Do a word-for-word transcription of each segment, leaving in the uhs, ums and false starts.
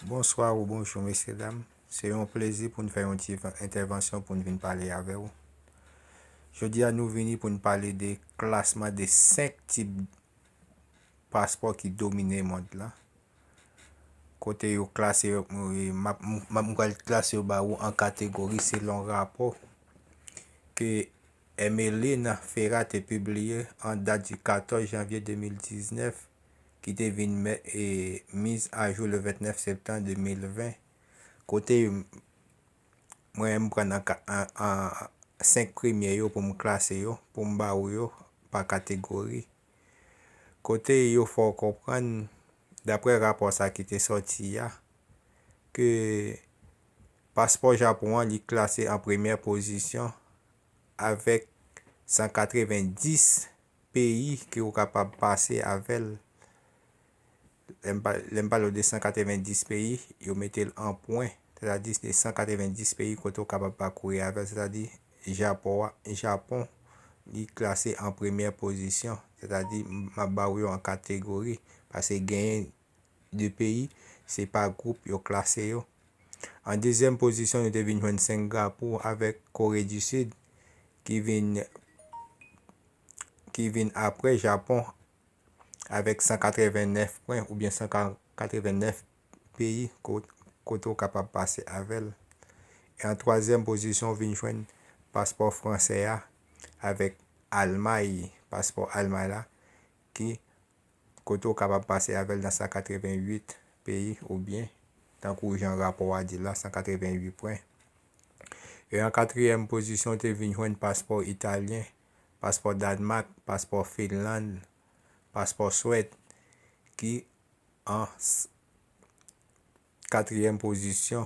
Bonswa ou bonjou, mesye dam. Se yon plezi pou n fè yon ti entèvansyon pou n vin pale avè w. Jodi a, nou vini pou n pale de klasman de senk tip paspò ki domine mond lan. Kote yo klase yo, m, m, m, m pral klase yo ba ou an kategori selon rapò ke Emeline Ferrat te pibliye an dat di katòz janvye de mil diznèf, ki te vin mè, e, miz ajou le vennèf septanm de mil ven, kote mwen, m pran nan ka, an, an senk premye yo pou m klase yo, pou m ba ou yo pa kategori. Kote yo fè w konprann, daprè rapò sa ki te sòti a, ke paspò Japon an, li klase an premyè pozisyon avèk san katrevenndis peyi ke ou kapab pase avè l. Lè m pa-, lè m pale w de san katrevenndis peyi, yo mete l an pwen, sètadi se san katrevenndis peyi kote w kapab pakouri avè l, sètadi Japon a, Japon, li klase an premyè pozisyon, sètadi m ap ba w yo an kategori, paske genyen de peyi, se pa gwoup yo klase yo. An dezyèm pozisyon, nou te vin jwenn Sengapou avèk Kore di Sid, ki vin, ki vin apre Japon avèk san katrevennèf pwen, oubyen san katrevennèf peyi ko-, kote w kapab pase avè l. E an twazyèm pozisyon, w vin jwenn paspò fransè a avèk Almay, paspò Almay la, ki kote w kapab pase avè l nan san katrevenwit peyi, oubyen, tankou jan rapò a di la, san katrevenwit pwen. E an katriyèm pozisyon, w te vin jwenn paspò italyen, paspò Dànmak, paspò Finlann, paspò Swèd, ki an s-, katriyèm pozisyon,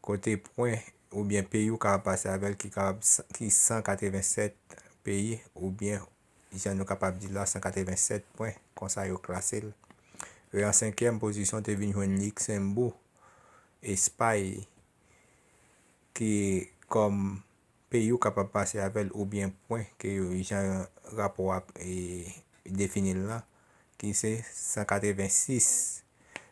kote pwen oubyen peyi w kapab pase avè l ki kapab s-, ki san katrevensèt peyi, oubyen, jan nou kapab di la, san katrevensèt pwen, konsa yo klase l. E an senkyèm pozisyon, te vin jwenn Liksenbou, Espay, ki kòm peyi w kapab pase avè l oubyen pwen ke yo, jan rapò a, e, defini l la, ki se san katrevensis.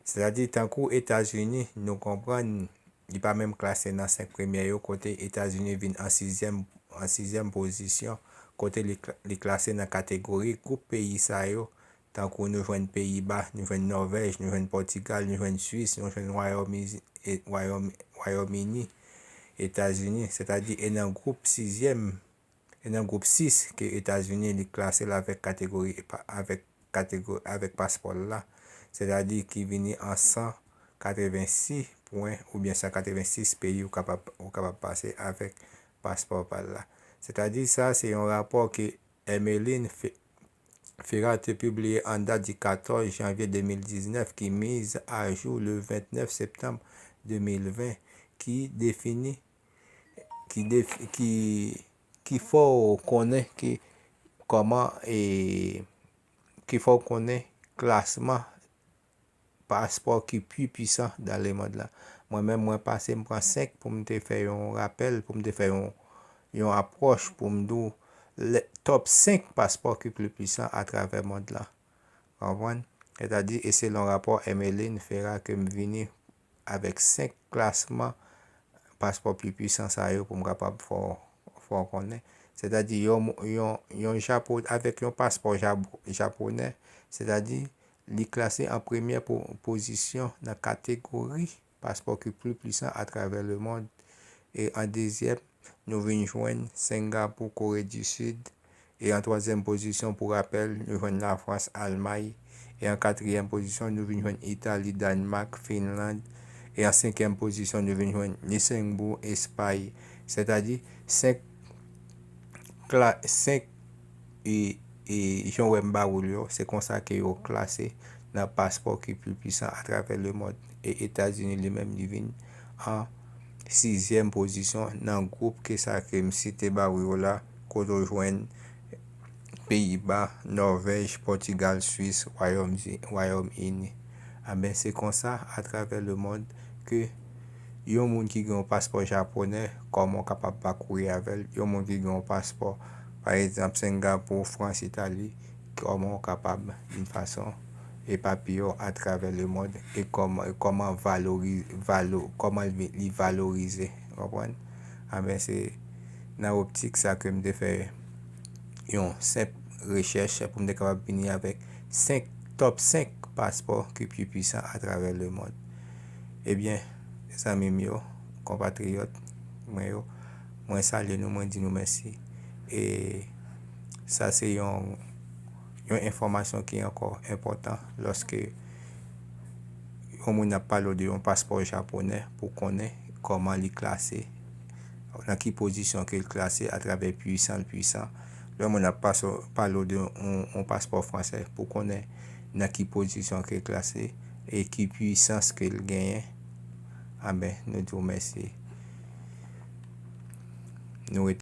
Sètadi, tankou Etazini, nou konprann li pa menm klase nan senk premyè yo, kote Etazini vin an sizyèm, an sizyèm pozisyon, kote li kla-, li klase nan kategori gwoup peyi sa yo, tankou nou jwenn Peyiba, nou jwenn Nòvèj, nou jwenn Pòtigal, nou jwenn Swis, nou jwenn Wayòm Izi-, e, Wayòm, Wayòm Ini, Etazini, sètadi e nan gwoup sizyèm, e nan gwoup sis ke Etazini li klase l avèk kategori, avèk kategori, avèk paspò l la, sètadi ki vini an san katrevensis pwen oubyen san katrevensis peyi ou kapab, ou kapab pase avèk paspò pa l la. Sètadi sa se yon rapò ke Emeline Fe-, Ferrat te pibliye an dat di katòz janvye de mil diznèf, ki miz ajou le vennèf septanm de mil ven, ki defini, ki def-, ki, ki fè w konnen ki kòman, e, ki fè w konnen klasman paspò ki pi pwisan dan lemond la. Mwen menm, mwen pase, m pran senk pou m te fè yon rapèl, pou m te fè yon, yon apwòch, pou m di w lè, top senk paspò ki pli pwisan atravè mond la. Konprann? Sètadi, e selon rapò Emeline Ferrat ke m vini avèk senk klasman paspò pi pwisan sa yo pou m kapab fè w, fè w konnen. Sètadi, yon, yon, yon Japo-, avèk yon paspò Jap-, japonè, sètadi, li klase an premyè po-, pozisyon nan kategori paspò ki pli pwisan atravè lemond. E an dezyèm, nou vin jwenn Sengapou, Kore di Sid. E an twazyèm pozisyon, pou rapèl, nou jwenn Lafrans, Almay. E an katriyèm pozisyon, nou vin jwenn Itali, Dànmak, Finland. E an senkyèm pozisyon, nou vin jwenn Liksenbou, Espay. Sètadi, senk kla-, senk, e, e jan w wè m ba w l yo, se konsa ke yo klase nan paspò ki pi pwisan atravè lemond. E Etazini li menm, li vin an sizyèm pozisyon nan gwoup ke sa ke m site ba w yo la, kote w jwenn Peyiba, Nòvèj, Pòtigal, Swis, Wayòm Zi-, Wayòm Ini. Anben, se konsa, atravè lemond, ke yon moun ki gen yon paspò japonè, kòman w kapab pakouri avè l, yon moun ki gen yon paspò, pa egzanp, Sengapou, Frans, Itali, kòman w kapab, yon fason, e papiyon atravè lemond e kòman, e kòman valori-, valo-, kòman li, li valorize, w konprann? Anben, se nan optik sa ke m te fè yon senp rechèch pou m te kapab vini avèk senk, top senk paspò ki pi pwisan atravè lemond. Ebyen, zanmi m yo, konpatriyòt mwen yo, mwen salye nou, mwen di nou mèsi. E sa se yon, yon enfòmasyon ki ankò enpòtan lòske yon moun ap pale w de yon paspò japonè pou konnen kòman li klase, nan ki pozisyon ke l klase atravè pwisan l pwisan. Lè moun ap pase, pale w de yon, yon paspò fransè pou konnen nan ki pozisyon ke l klase e ki pwisans ke l genyen. Anben, nou di w mèsi. Nou rete